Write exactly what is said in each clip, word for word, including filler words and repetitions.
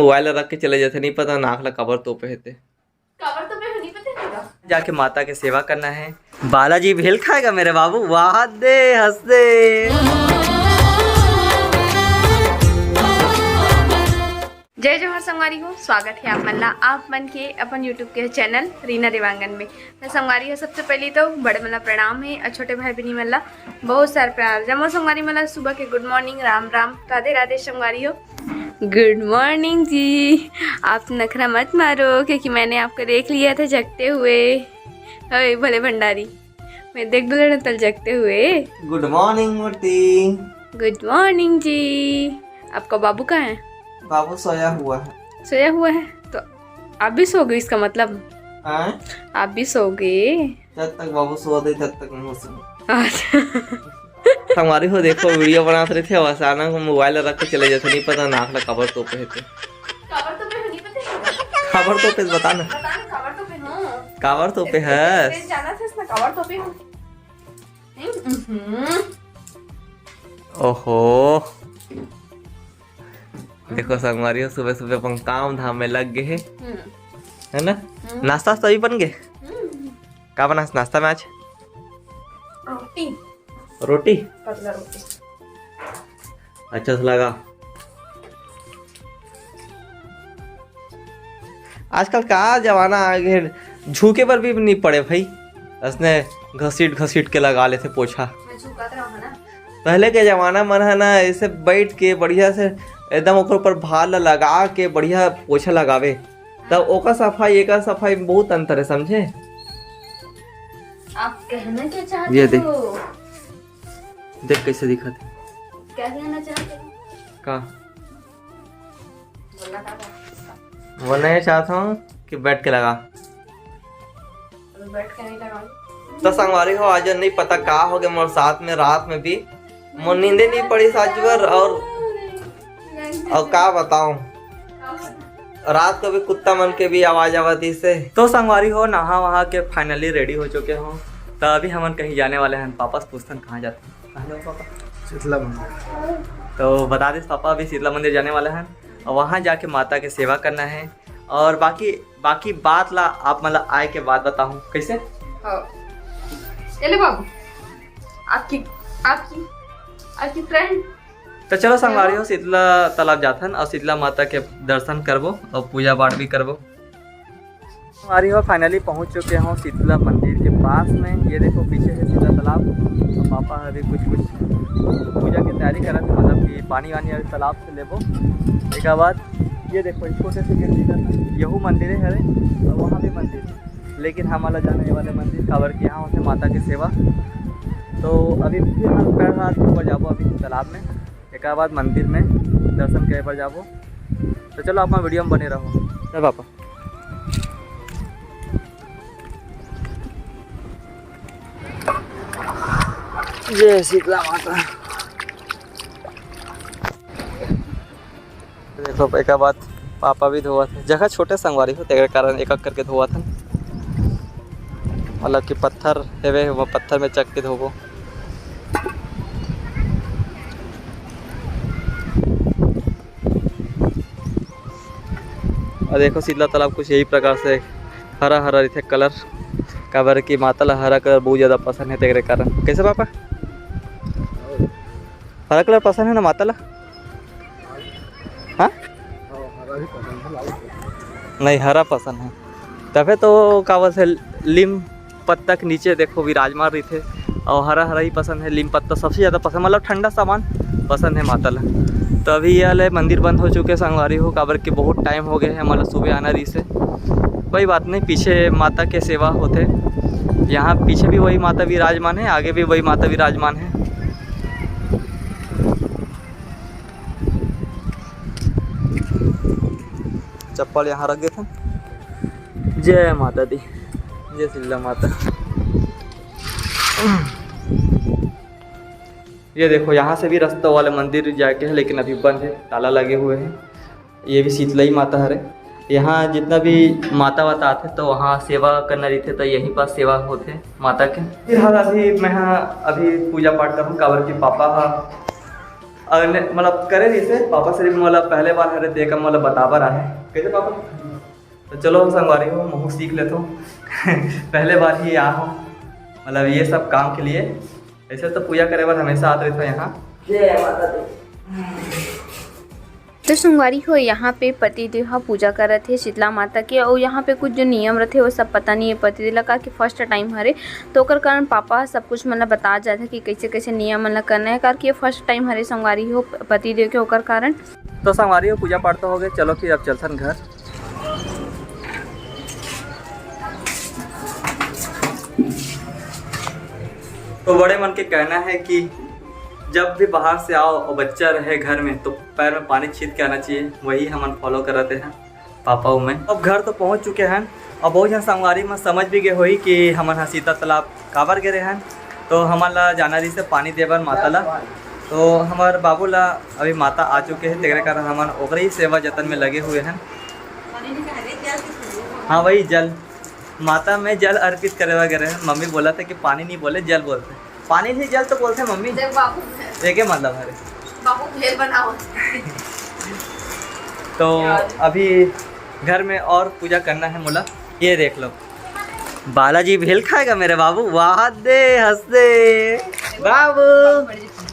Mobile ला रख के चले जाथे, नहीं पता नाक ला काबर तोपे हे ते। काबर तोपे हे, नहीं पता हे तेला? जाके माता के सेवा करना है। बालाजी भेल खाएगा मेरे बाबू, वाह दे हंस दे। जय जोहार संगवारी हो, स्वागत है आप मन ला, आप मन के अपन YouTube के चैनल रीना देवांगन में। मैं संगवारी हो, सबसे पहले तो बड़े मन ला प्रणाम है और छोटे भाई बहनी मन ला बहुत सारा प्यार। जम्मो संगवारी मन ला सुबह के गुड मॉर्निंग, राम राम, राधे राधे संगवारी हो। गुड मॉर्निंग जी। आप नखरा मत मारो, क्योंकि मैंने आपको देख लिया था जगते हुए। ओए भले भंडारी, मैं देख लूँ ना तल जगते हुए। गुड मॉर्निंग मोटी। गुड मॉर्निंग जी। आपका बाबू कहाँ है? बाबू सोया हुआ है। सोया हुआ है तो आप भी सो गए, इसका मतलब हैं? आप भी सो गए। जब तक बाबू सो दे तब तक नहीं हो सकता। अच्छा। संगवारी हो, देखो वीडियो बनात रहिथे, अउ अचानक मोबाइल रख के चले जाथे, नहीं पता नाक ला काबर तोपे हे ते। काबर तोपे हो, नहीं पता हे? काबर तोपे, बता ना। बता ना, काबर तोपे हो? काबर तोपे हस? तें जानत हस ना, काबर तोपे हो? हम्म, हम्म। ओहो, देखो संगवारी हो, सुबह सुबह अपन काम धाम में लग गए हे, हम्म। है ना? हम्म। नाश्ता वास्ता भी बन गए? हम्म। का बनास नाश्ता में आज? रोटी। रोटी? पतला रोटी। अच्छा से लगा। आजकल का जमाना आ गए, झुके बर भी नहीं पड़े भाई, असने घसीट घसीट के लगा लेथे पोछा। मैं झुकत रहूं ना। पहले के जमाना मन है ना, ऐसे बैठ के बढ़िया से एकदम ओकर ऊपर भार ला लगा के बढ़िया पोछा लगावे, तब ओकर सफाई एकर सफाई में बहुत अंतर है, समझे? आप कहना क्या चाहते ये देख। हो? देख कैसे दिखत हे। क्या कहना चाहते हो? का? बोलना था। बोलना ये चाहता हूँ कि बैठ के लगा। अभी बैठ के नहीं लगाऊंगी। तो संगवारी हो, आज नहीं पता का हो गया मोर साथ में, रात में भी मोर नींदे नहीं पड़ी साजवर, और, और का बताऊं, रात को भी कुत्ता मन के भी आवाज आवत इसे। तो संगवारी हो, नहा वहा के finally ready हो चुके हो, तो अभी हमन कहीं जाने वाले हैं। पापा से पूछथन कहाँ जाते हैं, कहाँ जाओ पापा? शीतला मंदिर। तो बता दे पापा, अभी शीतला मंदिर जाने वाले हैं और वहाँ जाके माता के सेवा करना है, और बाकी, बाकी बात ला आप मन ला आए के बाद बताहूँ। कैसे? हाँ। ये ले बाबू, आपकी, आपकी, आपकी friend। तो चलो संगवारी हो, शीतला तालाब जाथन और शीतला माता के दर्शन करबो और पूजा पाठ भी करबो। संगवारी हो, finally पहुँच चुके हों शीतला मंदिर के पास में। ये देखो पीछे है शीतला तालाब। और पापा अभी कुछ कुछ पूजा की तैयारी करत हे, मतलब कि पानी वानी अभी तालाब से लेबो। एक बाद ये देखो, ये छोटे से गेट दिखत हे, यहू मंदिर है, और वहाँ भी मंदिर है। लेकिन हमन ला जाना ये वाले मंदिर, काबर कि यहाँ होथे माता के सेवा। तो अभी फिर हम पैर हाथ धोए बर जाबो अभी तालाब में, एक बाद मंदिर में दर्शन करे बर जाबो। तो चलो, आप वीडियो में बने रहो। चल पापा। जय शीतला माता। देखो, एक बात, पापा भी धोवत हे। जगह छोटे संगवारी हो, तेकर कारण एक एक करके धोवत हन। मतलब कि पत्थर हेवे, वो पत्थर में चक के धोबो। और देखो, शीतला तालाब कुछ यही प्रकार से हरा हरा रहिथे colour, काबर कि माता ला हरा colour बहुत ज़्यादा पसंद है, तेकरे कारण। कैसे पापा? हरा colour पसंद है ना माता ला? हाँ? नहीं, हरा पसंद है, तभे तो का बोलथे, लीम पत्ता के नीचे देखो विराजमान रहिथे, और हरा हरा ही पसंद है, लीम पत्ता सबसे ज़्यादा पसंद, मतलब ठंडा सामान पसंद है माता ला। तो अभी ये वाले मंदिर बंद हो चुके हैं संगवारी हो, काबर के बहुत time हो गए है, मतलब सुबह आना रहिसे। कोई बात नहीं, पीछे माता के सेवा होथे, यहाँ पीछे भी वही माता विराजमान है, आगे भी वही माता विराजमान है। चप्पल यहाँ रख देथन। जय माता दी, जय शीतला माता। ये देखो, यहाँ से भी रास्ता वाले मंदिर जाके है, लेकिन अभी बंद है, ताला लगे हुए हैं। ये भी शीतला ही माता हरे। यहाँ जितना भी माता वाता आथे, तो वहाँ सेवा करना रहिथे, तो यहीं पास सेवा होथे माता के। फिलहाल अभी मैं हा अभी पूजा पाठ करूँ, काबर कि पापा हा अगले मतलब करे रहिसे, पापा सिर्फ मोला पहले बार हरे तेकर मोला बताबर आहे। कैसे पापा? तो चलो संगवारी हो, महू सीख लेथों। पहले बार ही आ हो, मतलब ये सब काम के लिए। ऐसे तो पूजा करे बर हमेशा आत रहिथों यहाँ। जय माता दी। तो संगवारी हो, यहाँ पे पतिदेव ह पूजा करत हे शीतला माता के, अउ यहाँ पे कुछ जो नियम रथे वो सब पता नहीं है पतिदेव ला, काकि फर्स्ट टाइम हरे, तो ओकर कारण पापा ह सब कुछ मन ला बता जाथे कि कैसे कैसे नियम मन ला करना है, काकि ये फर्स्ट टाइम हरे संगवारी हो पतिदेव के, ओकर कारण। तो संगवारी हो, पूजा पाठ तो हो गए, चलो फिर अब चलथन घर। तो बड़े मन के कहना है कि जब भी बाहर से आओ और बच्चा रहे घर में तो पैर में पानी छीत के आना चाहिए, वही हमन फॉलो करते हैं पापा में। अब घर तो पहुंच चुके हैं। अब बहुत झन संगवारी मन समझ भी गए होही कि हमन ह सीता तालाब काबर गे रहे हैं, तो हमन ला जाना रहिसे पानी दे बर माता ला। तो हमर बाबू ला अभी माता आ चुके हैं, तेकरे कारण हमन ओकरे ही सेवा जतन में लगे हुए हैं। हाँ, वही जल, माता में जल अर्पित करे बर गे रहे हैं। मम्मी बोलथे कि पानी नहीं बोले, जल बोलथे। पानी नहीं, जल तो बोलथे मम्मी। देख बाबू, एके मतलब हरे। बाबू भेल बनाओ। तो अभी घर में और पूजा करना है मोला। ये देख लो, बालाजी भेल खाएगा मेरे बाबू। वाह दे, हंस दे बाबू,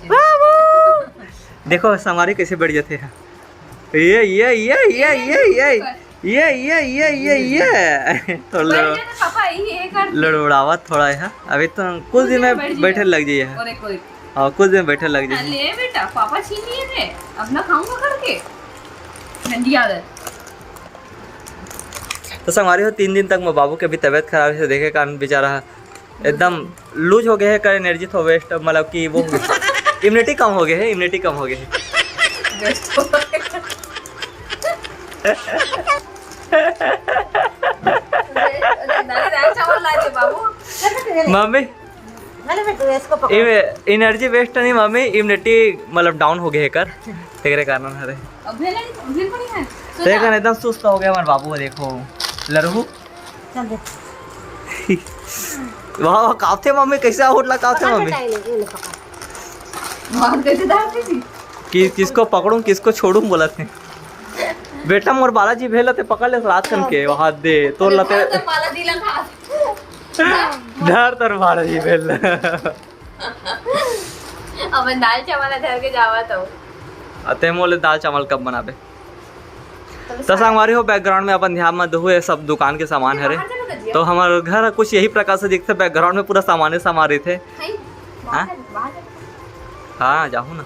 बाबू। देखो संगवारी कैसे बैठ जाते हैं। ये ये ये ये ये ये ये ये ये ये ये ये तो लड़- पापा, ये कर। लड़बड़ावत थोड़ा है, अभी तो कुछ दिन में बैठे लग जाइए। और एक, और एक। हाँ, कुछ दिन बैठे लग जाइए। ले बेटा, पापा छीन लिए थे, अब ना खाऊंगा करके। ठंडी आदत। तो संगवारी हो, तीन दिन तक मोर बाबू के अभी तबीयत खराब है, देखे कारण बेचारा एकदम लूज हो गए है, कर एनर्जी तो वेस्ट, मतलब कि वो इम्यूनिटी कम हो गए है, इम्यूनिटी कम हो गए है। वेस्ट हो गए। दाल चावल ला दे बाबू। मम्मी, अरे बेटू, इसको पकड़। एनर्जी वेस्ट नहीं मम्मी, इम्यूनिटी मतलब डाउन हो गए है कर, तेरे कारण हरे। अब भेल नहीं, भेल पड़ी है। सो तेरे जा। कारण एकदम सुस्त हो गया हमारे बाबू, देखो लड़हू। चल दे। वाह, वाह, काफते मम्मी, कैसे आउट ला काफते पकड़ मम्मी? बेटा, ये ले, ये ले पकड़। मार कैसे डालती थी? कि किसको पकड़ूं, किसको छोड़ूं बोला थे। बेटा मोर बालाजी भेल ते पकड़ ले रात कन के, वहां दे तोर लते। बालाजी लगा। धर तोर बालाजी भेल। अब दाल चावल धर के जावा तो। अते मोले दाल चावल कब बनाबे? तो संगवारी हो, बैकग्राउंड में अपन ध्यान में दहू, ये सब दुकान के सामान हरे। तो हमारे घर कुछ यही प्रकार से दिखते, बैकग्राउंड में पूरा सामाने सामान रहिथे। हाँ? हाँ, जाहू ना।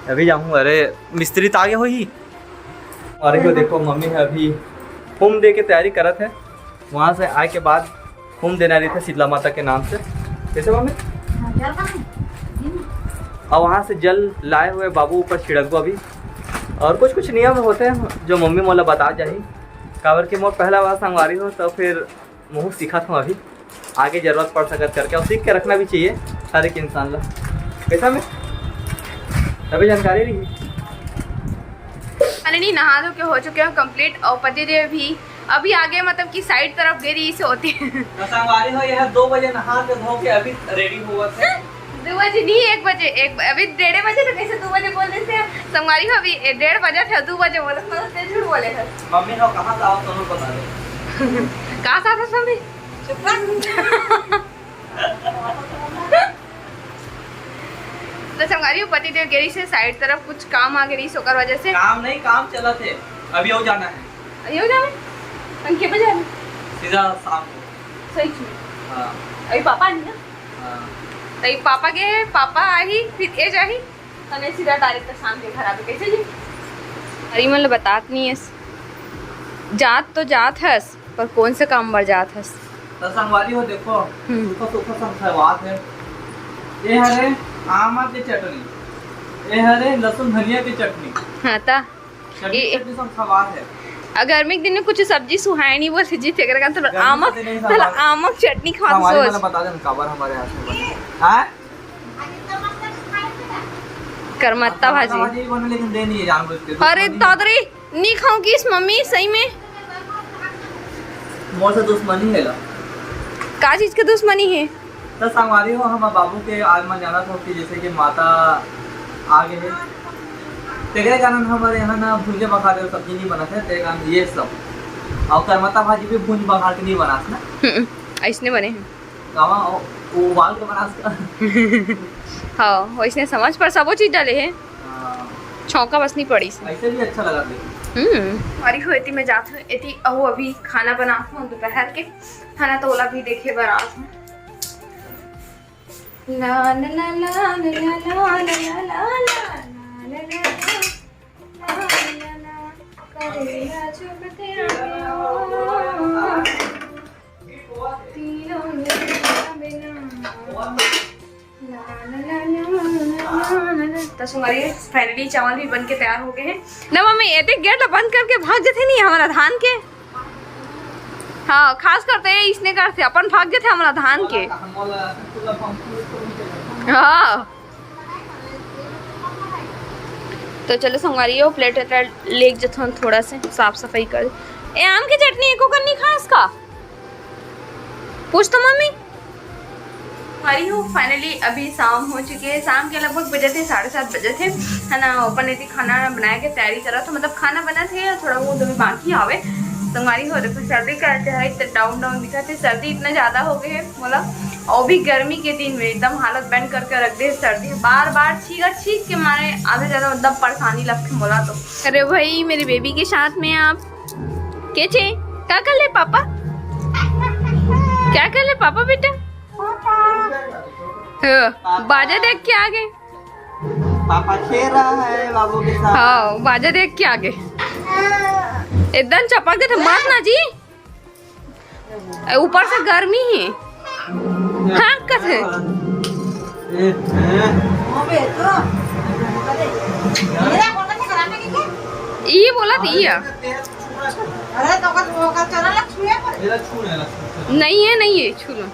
अभी जाहूँ। अरे, मिस्त्री तो आगे होही। और को देखो, मम्मी है अभी होम दे के तैयारी करत है। वहाँ से आए के बाद होम देना रहिथे शीतला माता के नाम से। कैसे मम्मी? हाँ, जल खाने। और वहाँ से जल लाए हुए बाबू ऊपर छिड़कबो अभी। और कुछ कुछ नियम होते हैं जो मम्मी मोला बता जाही, काबर कि मोर पहला बार संगवारी हो, तो फिर महू सीखत हूँ अभी, आगे जरूरत पड़ सकत करके, और सीख के रखना भी चाहिए हर एक इंसान ला। कैसा में तभी जानकारी रही। अरे नहीं, नहा धो के हो चुके हो कंप्लीट, और पति देव भी अभी आगे, मतलब कि साइड तरफ गे रहिस होते। तो संगवारी हो, यह दो बजे नहा के धो के अभी रेडी हुआ थे। दो बजे नहीं, एक बजे, एक ब-, अभी डेढ़े बजे तो कैसे दो बजे बोल देते हैं? संगवारी हो, अभी ए-, डेढ़ बजे थे, दो बजे बोले, मतलब ते झूठ बोले थे। मम्मी हो कहाँ से आओ, तुम पता नहीं। कहाँ से आता मम्मी? चुप कर। तो संगवारी हो, पति देव गे रहिस हे साइड तरफ, कुछ काम आ गे रहिस हे, ओकर वजह से। काम नहीं, काम चलत हे, अभी हो जाना है। अभी हो जाना है? हम के बजे आना? सीधा शाम को। सही में? हाँ। अभी पापा नहीं ना? हाँ। तो ये पापा गे हे, पापा आही, फिर ए जाही, तने सीधा डायरेक्ट शाम के घर आबे, कैसे जी? अरे, मतलब बतात नहीं है, जात तो जात हस, पर कौन से काम बर जात हस? तो संगवारी हो, देखो, हम्म। सूखा सूखा सब खवात है। ये हरे आमा के चटनी, ये हरे लहसुन धनिया के चटनी। हाँ, ता चटनी, ये चटनी सब खवात है। आ, गर्मी के दिन में कुछ सब्जी सुहाए नहीं बोलते जी, तेरे का तो गर्मी आमक, के दिन नहीं तो सुहाए। आमक चटनी खवा संगवारी सोच। मैंने बता देना, काबर हमारे हाथ में बने। हाँ? करमत्ता भाजी। भाजी बने, लेकिन दे नहीं है जानबूझ के। अरे दुश्मनी। दादरी, नहीं खाऊं किस मम्मी, सही में। मोर से दुश्मनी है ला। का चीज के दुश्मनी है? तो संगवारी हो, हम बाबू के आज मैं जाना था कि जैसे कि माता आगे हे। तेकरे कारण हमर यहाँ ना भुंजा बघार सब्जी नहीं बनत हे, तेकरे कारण ये सब। अउ करमत्ता भाजी भी भुंजा बघार के नहीं बनात ना। हम्म, अइसने बने हे। कावा, ओ, उबाल के बनास का। हाँ, वइसने समझ, पर सबो चीज डाले हे। हाँ। छौंका बस नहीं पड़ीस। अइसे भी अच्छा लगा देखे। हम्म। अरे हो, एती मैं जात हूँ, एती अहू अभी खाना बनात हूँ दोपहर के, है ना, तो ओला भी देखे बर आत हूँ। ला, ला, ला। तो संगवारी, finally चावल भी बन के तैयार हो गए हैं ना। मम्मी, एते गेट ला बंद करके भाग जथे नहीं हमारा धान के। हाँ, खास करते अइसने करथे, अपन भाग जथे हमारा धान के। हाँ। तो चलो संगवारी हो, plate वेट लेके जथन, थोड़ा से साफ सफाई कर। ए, आम के चटनी एको कन नहीं खास का? पूछ तो मम्मी। संगवारी हो, finally अभी शाम हो चुके हे। शाम के लगभग बजत हे साढ़े सात बजत हे, है ना। अपन एती खाना बनाए के तैयारी करत हों, मतलब खाना बनत हे, थोड़ा बहुत अभी बाकी हवे। संगवारी हो, देखो सर्दी का जो है इतना down down दिखत हे, सर्दी इतना ज्यादा हो गए हे मोला, अउ भी गर्मी के दिन में एकदम हालत bend करके रख दे हे सर्दी। बार बार छींक छींक के मारे आधा ज्यादा मतलब परेशानी लगथे मोला तो। अरे भाई, मेरी baby के साथ में आप कैसे? क्या कर ले पापा? क्या कर ले पापा बेटा? हाँ, बाजा देख के आ गए। पापा खेल रहा है बाबू के साथ। हाँ, बाजा देख के आ गए। एकदम चपक देथे, मत ना जी। ए, ऊपर से गर्मी हे। हाँ, कथे। ये बोला थी ये। नहीं है, नहीं है, छू लो।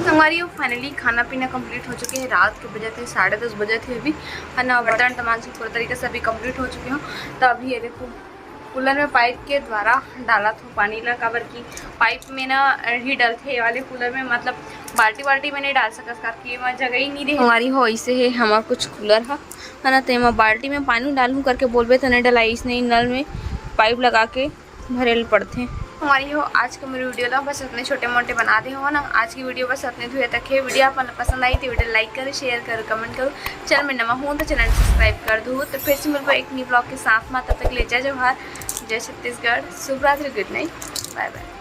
संगवारी हो, finally खाना पीना complete हो चुके हे। रात के बजे थे साढ़े दस बजे थे अभी, है ना। बर्तन तमान से पूरा तरीके से अभी complete हो चुके हो। तो अभी ये देखो, cooler में pipe के द्वारा डालत हों पानी ला, काबर कि pipe में ना ही डलथे ये वाले cooler में, मतलब बाल्टी वाल्टी में नहीं डाल सकस, काबर कि एमा जगह ही नहीं रहे। संगवारी हो, अइसे हे हमर कुछ cooler ह, है ना, तो एमा बाल्टी में पानी डालहूँ करके बोलबे तो नहीं डलाई, अइसने ही नल में pipe लगा के भरे ल पड़थे। संगवारी हो, आज के मोर video ला बस अतने छोटे मोटे बना दे हो ना। आज की video बस अतने दूर तक हे। Video आप मन ला पसंद आई तो video like करो, share करो, comment करो। Channel में नवा हो तो channel subscribe कर दो। तो फिर से मिलबो एक new vlog के साथ में। तब तक ले जय जोहार, जय छत्तीसगढ़, शुभ रात्रि, good night, bye bye।